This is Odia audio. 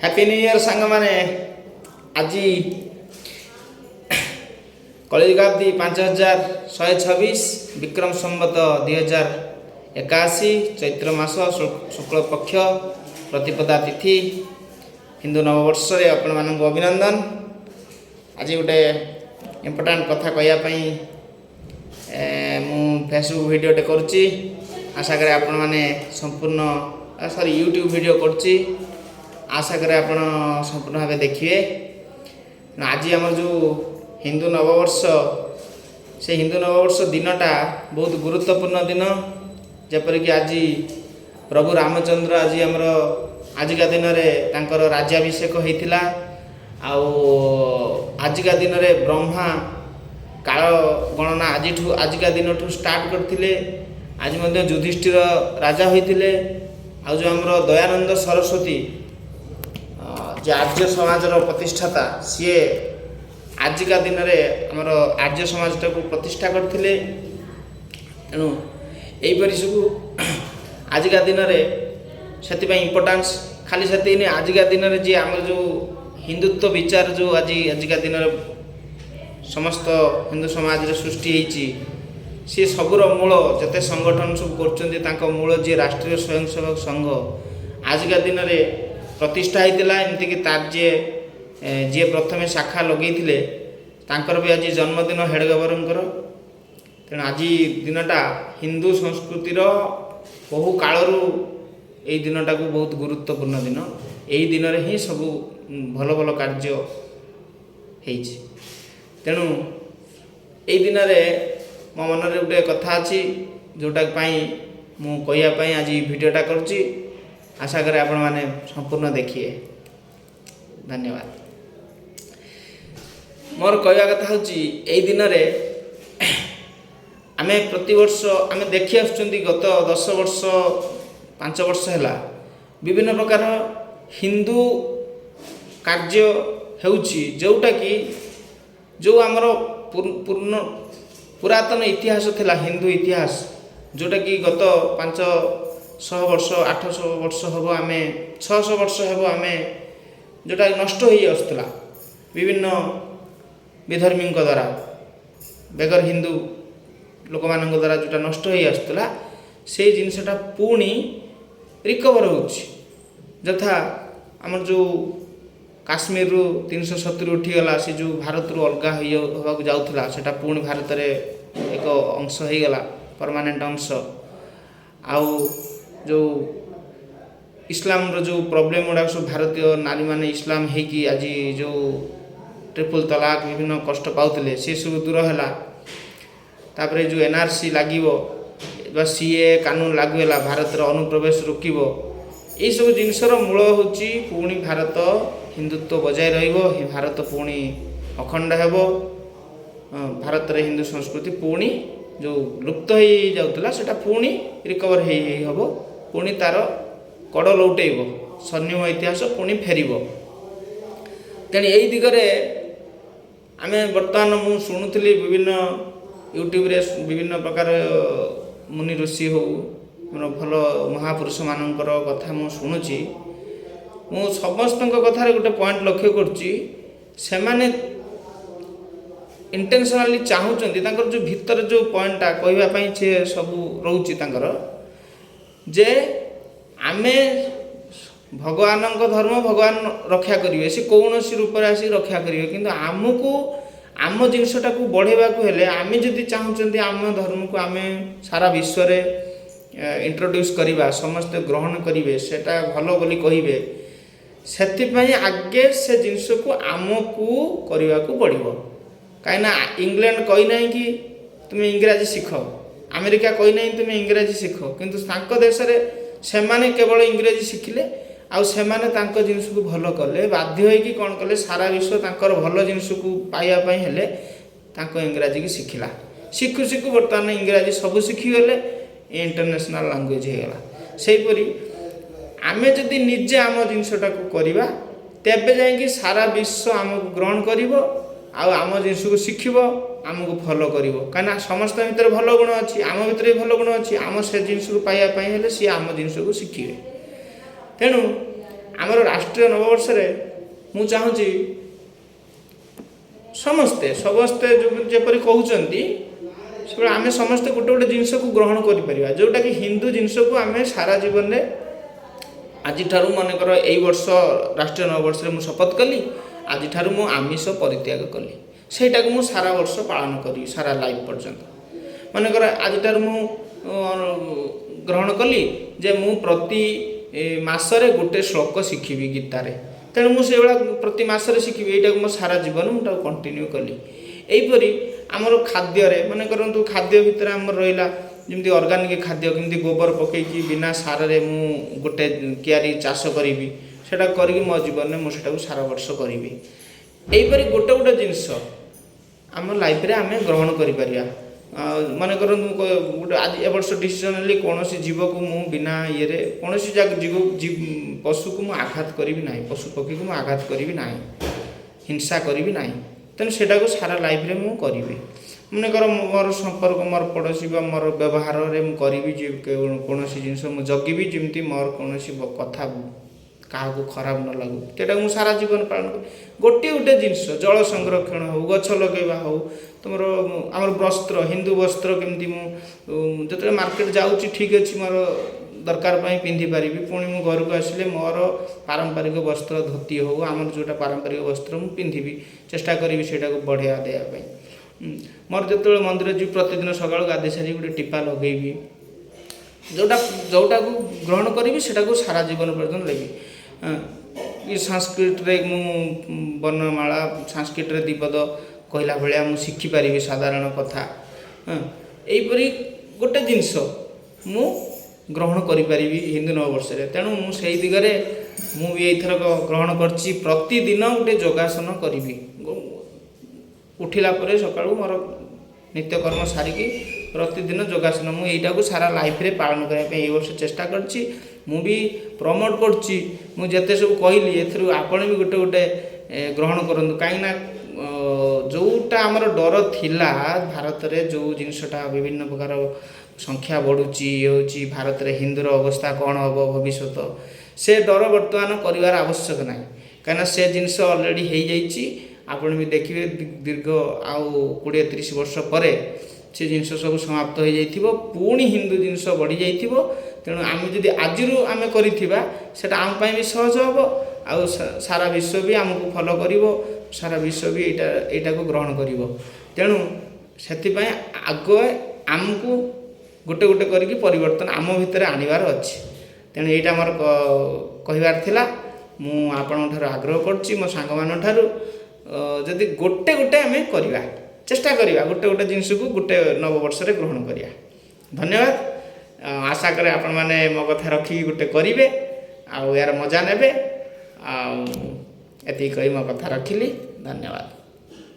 ହ୍ୟାପି ନ୍ୟୁ ଇୟର୍ ସାଙ୍ଗମାନେ। ଆଜି କଳିଯୁଗାବ୍ଦୀ 5126, ବିକ୍ରମ ସମ୍ବତ 2081, ଚୈତ୍ର ମାସ ଶୁକ୍ଳ ପକ୍ଷ ପ୍ରତିପଦା ତିଥି। ହିନ୍ଦୁ ନବବର୍ଷରେ ଆପଣମାନଙ୍କୁ ଅଭିନନ୍ଦନ। ଆଜି ଗୋଟେ ଇମ୍ପୋର୍ଟାଣ୍ଟ କଥା କହିବା ପାଇଁ ମୁଁ ଫେସବୁକ୍ ଭିଡ଼ିଓଟେ କରୁଛି। ଆଶା କରେ ଆପଣମାନେ ସମ୍ପୂର୍ଣ୍ଣ, ସରି, ୟୁଟ୍ୟୁବ୍ ଭିଡ଼ିଓ କରୁଛି। ଆଶା କରେ ଆପଣ ସମ୍ପୂର୍ଣ୍ଣ ଭାବେ ଦେଖିବେ। ଆଜି ଆମର ଯେଉଁ ହିନ୍ଦୁ ନବବର୍ଷ, ସେ ହିନ୍ଦୁ ନବବର୍ଷ ଦିନଟା ବହୁତ ଗୁରୁତ୍ୱପୂର୍ଣ୍ଣ ଦିନ। ଯେପରିକି ଆଜି ପ୍ରଭୁ ରାମଚନ୍ଦ୍ର, ଆଜି ଆମର ଆଜିକା ଦିନରେ ତାଙ୍କର ରାଜ୍ୟାଭିଷେକ ହେଇଥିଲା। ଆଉ ଆଜିକା ଦିନରେ ବ୍ରହ୍ମା କାଳ ଗଣନା ଆଜିଠୁ, ଆଜିକା ଦିନଠୁ ଷ୍ଟାର୍ଟ କରିଥିଲେ। ଆଜି ମଧ୍ୟ ଯୁଧିଷ୍ଠିର ରାଜା ହୋଇଥିଲେ। ଆଉ ଯେଉଁ ଆମର ଦୟାନନ୍ଦ ସରସ୍ୱତୀ, ଯେ ଆର୍ଯ୍ୟ ସମାଜର ପ୍ରତିଷ୍ଠାତା, ସିଏ ଆଜିକା ଦିନରେ ଆମର ଆର୍ଯ୍ୟ ସମାଜଟାକୁ ପ୍ରତିଷ୍ଠା କରିଥିଲେ। ତେଣୁ ଏହିପରି ସବୁ ଆଜିକା ଦିନରେ ସେଥିପାଇଁ ଇମ୍ପୋର୍ଟାନ୍ସ। ଖାଲି ସେତିକି ନୁହେଁ, ଆଜିକା ଦିନରେ ଯିଏ ଆମର ଯେଉଁ ହିନ୍ଦୁତ୍ୱ ବିଚାର ଯେଉଁ ଆଜିକା ଦିନରେ ସମସ୍ତ ହିନ୍ଦୁ ସମାଜରେ ସୃଷ୍ଟି ହେଇଛି, ସିଏ ସବୁର ମୂଳ, ଯେତେ ସଂଗଠନ ସବୁ କରୁଛନ୍ତି, ତାଙ୍କ ମୂଳ ଯିଏ ରାଷ୍ଟ୍ରୀୟ ସ୍ୱୟଂସେବକ ସଂଘ, ଆଜିକା ଦିନରେ ପ୍ରତିଷ୍ଠା ହେଇଥିଲା। ଏମିତିକି ତାର ଯିଏ ପ୍ରଥମେ ଶାଖା ଲଗେଇଥିଲେ, ତାଙ୍କର ବି ଆଜି ଜନ୍ମଦିନ, ହେଡ଼ଗେବରଙ୍କର। ତେଣୁ ଆଜି ଦିନଟା ହିନ୍ଦୁ ସଂସ୍କୃତିର ବହୁ କାଳରୁ ଏଇ ଦିନଟାକୁ ବହୁତ ଗୁରୁତ୍ୱପୂର୍ଣ୍ଣ ଦିନ। ଏଇ ଦିନରେ ହିଁ ସବୁ ଭଲ ଭଲ କାର୍ଯ୍ୟ ହେଇଛି। ତେଣୁ ଏଇ ଦିନରେ ମୋ ମନରେ ଗୋଟେ କଥା ଅଛି, ଯେଉଁଟା ପାଇଁ ମୁଁ କହିବା ପାଇଁ ଆଜି ଭିଡ଼ିଓଟା କରୁଛି। ଆଶା କରେ ଆପଣମାନେ ସମ୍ପୂର୍ଣ୍ଣ ଦେଖିବେ। ଧନ୍ୟବାଦ। ମୋର କହିବା କଥା ହେଉଛି, ଏଇ ଦିନରେ ଆମେ ପ୍ରତିବର୍ଷ ଆମେ ଦେଖି ଆସୁଛନ୍ତି, ଗତ 10 ବର୍ଷ, 5 ବର୍ଷ ହେଲା ବିଭିନ୍ନ ପ୍ରକାର ହିନ୍ଦୁ କାର୍ଯ୍ୟ ହେଉଛି, ଯେଉଁଟାକି ଯେଉଁ ଆମର ପୂର୍ଣ୍ଣ ପୁରାତନ ଇତିହାସ ଥିଲା, ହିନ୍ଦୁ ଇତିହାସ, ଯେଉଁଟାକି ଗତ 500 ବର୍ଷ, 800 ବର୍ଷ ହେବ, ଆମେ 600 ବର୍ଷ ହେବ ଆମେ ଯେଉଁଟା ନଷ୍ଟ ହେଇ ଆସୁଥିଲା ବିଭିନ୍ନ ବିଧର୍ମୀଙ୍କ ଦ୍ୱାରା, ବେଗର ହିନ୍ଦୁ ଲୋକମାନଙ୍କ ଦ୍ୱାରା ଯେଉଁଟା ନଷ୍ଟ ହେଇ ଆସୁଥିଲା, ସେଇ ଜିନିଷଟା ପୁଣି ରିକଭର ହେଉଛି। ଯଥା ଆମର ଯେଉଁ କାଶ୍ମୀରରୁ 370 ଉଠିଗଲା, ସେ ଯେଉଁ ଭାରତରୁ ଅଲଗା ହେବାକୁ ଯାଉଥିଲା, ସେଟା ପୁଣି ଭାରତରେ ଏକ ଅଂଶ ହେଇଗଲା, ପରମାନେଣ୍ଟ ଅଂଶ। ଆଉ ଯେଉଁ ଇସଲାମର ଯେଉଁ ପ୍ରୋବ୍ଲେମ୍ ଗୁଡ଼ାକ ସବୁ, ଭାରତୀୟ ନାରୀମାନେ ଇସଲାମ ହେଇକି ଆଜି ଯେଉଁ ଟ୍ରିପୁଲ୍ ତଲାକ, ବିଭିନ୍ନ କଷ୍ଟ ପାଉଥିଲେ, ସେସବୁ ଦୂର ହେଲା। ତାପରେ ଯେଉଁ ଏନ୍ଆର୍ସି ଲାଗିବ ବା ସିଏଏ କାନୁନ ଲାଗୁ ହେଲା, ଭାରତର ଅନୁପ୍ରବେଶ ରୋକିବ, ଏଇସବୁ ଜିନିଷର ମୂଳ ହେଉଛି ପୁଣି ଭାରତ ହିନ୍ଦୁତ୍ୱ ବଜାୟ ରହିବ, ଭାରତ ପୁଣି ଅଖଣ୍ଡ ହେବ, ଭାରତରେ ହିନ୍ଦୁ ସଂସ୍କୃତି ପୁଣି ଯେଉଁ ଲୁପ୍ତ ହେଇଯାଉଥିଲା, ସେଇଟା ପୁଣି ରିକଭର ହେଇ ହେଇ ହେବ, ପୁଣି ତା'ର କଡ଼ ଲଉଟେଇବ, ସ୍ୱର୍ଣ୍ଣିମ ଇତିହାସ ପୁଣି ଫେରିବ। ତେଣୁ ଏଇ ଦିଗରେ ଆମେ ବର୍ତ୍ତମାନ, ମୁଁ ଶୁଣୁଥିଲି ବିଭିନ୍ନ ୟୁଟ୍ୟୁବରେ, ବିଭିନ୍ନ ପ୍ରକାର ମୁନି ଋଷି ହଉ, ଆମର ଭଲ ମହାପୁରୁଷମାନଙ୍କର କଥା ମୁଁ ଶୁଣୁଛି। ମୁଁ ସମସ୍ତଙ୍କ କଥାରେ ଗୋଟେ ପଏଣ୍ଟ ଲକ୍ଷ୍ୟ କରୁଛି। ସେମାନେ ଇଣ୍ଟେନସନାଲି ଚାହୁଁଛନ୍ତି, ତାଙ୍କର ଯେଉଁ ଭିତରେ ଯେଉଁ ପଏଣ୍ଟଟା କହିବା ପାଇଁ ସେ ସବୁ ରହୁଛି ତାଙ୍କର, ଯେ ଆମେ ଭଗବାନଙ୍କ ଧର୍ମ ଭଗବାନ ରକ୍ଷା କରିବେ, ସେ କୌଣସି ରୂପରେ ଆସିକି ରକ୍ଷା କରିବେ। କିନ୍ତୁ ଆମକୁ ଆମ ଜିନିଷଟାକୁ ବଢ଼େଇବାକୁ ହେଲେ, ଆମେ ଯଦି ଚାହୁଁଛନ୍ତି ଆମ ଧର୍ମକୁ ଆମେ ସାରା ବିଶ୍ୱରେ ଇଣ୍ଟ୍ରୋଡ୍ୟୁସ୍ କରିବା, ସମସ୍ତେ ଗ୍ରହଣ କରିବେ, ସେଟା ଭଲ ବୋଲି କହିବେ, ସେଥିପାଇଁ ଆଗେ ସେ ଜିନିଷକୁ ଆମକୁ କରିବାକୁ ପଡ଼ିବ। କାହିଁକିନା ଇଂଲଣ୍ଡ କହିନାହିଁ କି ତୁମେ ଇଂରାଜୀ ଶିଖ, ଆମେରିକା କହିନାହିଁ ତୁମେ ଇଂରାଜୀ ଶିଖ। କିନ୍ତୁ ତାଙ୍କ ଦେଶରେ ସେମାନେ କେବଳ ଇଂରାଜୀ ଶିଖିଲେ ଆଉ ସେମାନେ ତାଙ୍କ ଜିନିଷକୁ ଭଲ କଲେ। ବାଧ୍ୟ ହେଇକି କ'ଣ କଲେ, ସାରା ବିଶ୍ୱ ତାଙ୍କର ଭଲ ଜିନିଷକୁ ପାଇବା ପାଇଁ ହେଲେ ତାଙ୍କ ଇଂରାଜୀକି ଶିଖିଲା। ଶିଖୁ ଶିଖୁ ବର୍ତ୍ତମାନ ଇଂରାଜୀ ସବୁ ଶିଖିଗଲେ, ଇଣ୍ଟରନ୍ୟାସନାଲ୍ ଲାଙ୍ଗୁଏଜ୍ ହେଇଗଲା। ସେହିପରି ଆମେ ଯଦି ନିଜେ ଆମ ଜିନିଷଟାକୁ କରିବା, ତେବେ ଯାଇକି ସାରା ବିଶ୍ୱ ଆମକୁ ଗ୍ରହଣ କରିବ ଆଉ ଆମ ଜିନିଷକୁ ଶିଖିବ, ଆମକୁ ଫଲୋ କରିବ। କାହିଁକିନା ସମସ୍ତଙ୍କ ଭିତରେ ଭଲ ଗୁଣ ଅଛି, ଆମ ଭିତରେ ବି ଭଲ ଗୁଣ ଅଛି। ଆମ ସେ ଜିନିଷକୁ ପାଇବା ପାଇଁ ହେଲେ ସିଏ ଆମ ଜିନିଷକୁ ଶିଖିବେ। ତେଣୁ ଆମର ରାଷ୍ଟ୍ରୀୟ ନବବର୍ଷରେ ମୁଁ ଚାହୁଁଛି ସମସ୍ତେ ସମସ୍ତେ ଯେପରି କହୁଛନ୍ତି, ସେଭଳି ଆମେ ସମସ୍ତେ ଗୋଟେ ଗୋଟେ ଜିନିଷକୁ ଗ୍ରହଣ କରିପାରିବା, ଯେଉଁଟାକି ହିନ୍ଦୁ ଜିନିଷକୁ ଆମେ ସାରା ଜୀବନରେ ଆଜିଠାରୁ ମନେକର ଏଇ ବର୍ଷ ରାଷ୍ଟ୍ରୀୟ ନବବର୍ଷରେ ମୁଁ ଶପଥ କଲି, ଆଜିଠାରୁ ମୁଁ ଆମିଷ ପରିତ୍ୟାଗ କଲି, ସେଇଟାକୁ ମୁଁ ସାରା ବର୍ଷ ପାଳନ କରିବି, ସାରା ଲାଇଫ୍ ପର୍ଯ୍ୟନ୍ତ। ମନେକର ଆଜିଠାରୁ ମୁଁ ଗ୍ରହଣ କଲି ଯେ ମୁଁ ପ୍ରତି ମାସରେ ଗୋଟେ ଶ୍ଳୋକ ଶିଖିବି ଗୀତାରେ, ତେଣୁ ମୁଁ ସେଇଭଳିଆ ପ୍ରତି ମାସରେ ଶିଖିବି, ଏଇଟାକୁ ମୋ ସାରା ଜୀବନ ମୁଁ ତାକୁ କଣ୍ଟିନ୍ୟୁ କଲି। ଏହିପରି ଆମର ଖାଦ୍ୟରେ ମନେ କରନ୍ତୁ, ଖାଦ୍ୟ ଭିତରେ ଆମର ରହିଲା ଯେମିତି ଅର୍ଗାନିକ୍ ଖାଦ୍ୟ, କେମିତି ଗୋବର ପକାଇକି ବିନା ସାରରେ ମୁଁ ଗୋଟେ କିଆରି ଚାଷ କରିବି, ସେଇଟା କରିକି ମୋ ଜୀବନରେ ମୁଁ ସେଇଟାକୁ ସାରା ବର୍ଷ କରିବି। ଏହିପରି ଗୋଟେ ଗୋଟେ ଜିନିଷ ଆମ ଲାଇଫ୍ରେ ଆମେ ଗ୍ରହଣ କରିପାରିବା। ଆଉ ମନେ କରନ୍ତୁ ମୁଁ ଗୋଟେ ଆଜି ଏ ବର୍ଷ ଡିସିସନ୍ ନେଲି, କୌଣସି ଜୀବକୁ ମୁଁ ବିନା ଇଏରେ କୌଣସି ପଶୁକୁ ମୁଁ ଆଘାତ କରିବି ନାହିଁ, ପଶୁ ପକ୍ଷୀକୁ ମୁଁ ଆଘାତ କରିବି ନାହିଁ, ହିଂସା କରିବି ନାହିଁ, ତେଣୁ ସେଇଟାକୁ ସାରା ଲାଇଫ୍ରେ ମୁଁ କରିବି। ମନେକର ମୋର ସମ୍ପର୍କ ମୋର ପଡ଼ୋଶୀ ବା ମୋର ବ୍ୟବହାରରେ ମୁଁ କରିବି ଯେ କୌଣସି ଜିନିଷ ମୁଁ ଜଗିବି ଯେମିତି ମୋର କୌଣସି କଥା କାହାକୁ ଖରାପ ନ ଲାଗୁ, ସେଇଟାକୁ ମୁଁ ସାରା ଜୀବନ ପାଳନ କରିବି। ଗୋଟିଏ ଗୋଟେ ଜିନିଷ ଜଳ ସଂରକ୍ଷଣ ହେଉ, ଗଛ ଲଗାଇବା ହେଉ, ତୁମର ଆମର ବସ୍ତ୍ର, ହିନ୍ଦୁ ବସ୍ତ୍ର କେମିତି ମୁଁ ଯେତେବେଳେ ମାର୍କେଟ ଯାଉଛି ଠିକ୍ ଅଛି ମୋର ଦରକାର ପାଇଁ ପିନ୍ଧିପାରିବି, ପୁଣି ମୁଁ ଘରକୁ ଆସିଲେ ମୋର ପାରମ୍ପରିକ ବସ୍ତ୍ର ଧୋତି ହେଉ, ଆମର ଯେଉଁଟା ପାରମ୍ପରିକ ବସ୍ତ୍ର ମୁଁ ପିନ୍ଧିବି, ଚେଷ୍ଟା କରିବି ସେଇଟାକୁ ବଢ଼ିଆ ଦେବା ପାଇଁ। ମୋର ଯେତେବେଳେ ମନ୍ଦିର ଯିବି ପ୍ରତିଦିନ ସକାଳୁ ଗାଧୋଇ ସାରିକି ଗୋଟେ ଟିପା ଲଗେଇବି, ଯେଉଁଟାକୁ ଗ୍ରହଣ କରିବି ସେଇଟାକୁ ସାରା ଜୀବନ ପର୍ଯ୍ୟନ୍ତ ନେବି। କି ସାଂସ୍କ୍ରିଟରେ ମୁଁ ବର୍ଣ୍ଣମାଳା, ସାଂସ୍କ୍ରିଟରେ ଦ୍ୱିପଦ କହିଲା ଭଳିଆ ମୁଁ ଶିଖିପାରିବି ସାଧାରଣ କଥା। ଏହିପରି ଗୋଟେ ଜିନିଷ ମୁଁ ଗ୍ରହଣ କରିପାରିବି ହିନ୍ଦୁ ନବବର୍ଷରେ। ତେଣୁ ମୁଁ ସେଇ ଦିଗରେ ମୁଁ ବି ଏଇଥରକ ଗ୍ରହଣ କରିଛି, ପ୍ରତିଦିନ ଗୋଟେ ଯୋଗାସନ କରିବି। ଉଠିଲା ପରେ ସକାଳୁ ମୋର ନିତ୍ୟକର୍ମ ସାରିକି ପ୍ରତିଦିନ ଯୋଗାସନ ମୁଁ ଏଇଟାକୁ ସାରା ଲାଇଫ୍ରେ ପାଳନ କରିବା ପାଇଁ ଏଇ ବର୍ଷ ଚେଷ୍ଟା କରିଛି। ମୁଁ ବି ପ୍ରମୋଟ୍ କରୁଛି। ମୁଁ ଯେତେ ସବୁ କହିଲି ଏଥିରୁ ଆପଣ ବି ଗୋଟେ ଗୋଟେ ଗ୍ରହଣ କରନ୍ତୁ, କାହିଁକିନା ଯେଉଁଟା ଆମର ଡର ଥିଲା ଭାରତରେ, ଯେଉଁ ଜିନିଷଟା ବିଭିନ୍ନ ପ୍ରକାର ସଂଖ୍ୟା ବଢ଼ୁଛି, ଇଏ ହେଉଛି, ଭାରତରେ ହିନ୍ଦୁର ଅବସ୍ଥା କ'ଣ ହେବ ଭବିଷ୍ୟତ, ସେ ଡର ବର୍ତ୍ତମାନ କରିବାର ଆବଶ୍ୟକ ନାହିଁ, କାହିଁକିନା ସେ ଜିନିଷ ଅଲରେଡ଼ି ହେଇଯାଇଛି। ଆପଣ ବି ଦେଖିବେ ଦୀର୍ଘ ଆଉ 20-30 ବର୍ଷ ପରେ ସେ ଜିନିଷ ସବୁ ସମାପ୍ତ ହୋଇଯାଇଥିବ, ପୁଣି ହିନ୍ଦୁ ଜିନିଷ ବଢ଼ିଯାଇଥିବ। ତେଣୁ ଆମେ ଯଦି ଆଜିରୁ ଆମେ କରିଥିବା ସେଇଟା ଆମ ପାଇଁ ବି ସହଜ ହେବ, ଆଉ ସାରା ବିଶ୍ୱ ବି ଆମକୁ ଫଲୋ କରିବ, ସାରା ବିଶ୍ୱ ବି ଏଇଟାକୁ ଗ୍ରହଣ କରିବ। ତେଣୁ ସେଥିପାଇଁ ଆଗ ଆମକୁ ଗୋଟେ ଗୋଟେ କରିକି ପରିବର୍ତ୍ତନ ଆମ ଭିତରେ ଆଣିବାର ଅଛି। ତେଣୁ ଏଇଟା ମୋର କହିବାର ଥିଲା। ମୁଁ ଆପଣଙ୍କ ଠାରୁ ଆଗ୍ରହ କରୁଛି, ମୋ ସାଙ୍ଗମାନଙ୍କ ଠାରୁ, ଯଦି ଗୋଟେ ଗୋଟେ ଆମେ କରିବା, ଚେଷ୍ଟା କରିବା ଗୋଟେ ଗୋଟେ ଜିନିଷକୁ ଗୋଟେ ନବବର୍ଷରେ ଗ୍ରହଣ କରିବା। ଧନ୍ୟବାଦ। ଆଶା କରେ ଆପଣମାନେ ମୋ କଥା ରଖିକି ଗୋଟେ କରିବେ ଆଉ ଏହାର ମଜା ନେବେ। ଆଉ ଏତିକି କହି ମୋ କଥା ରଖିଲି। ଧନ୍ୟବାଦ।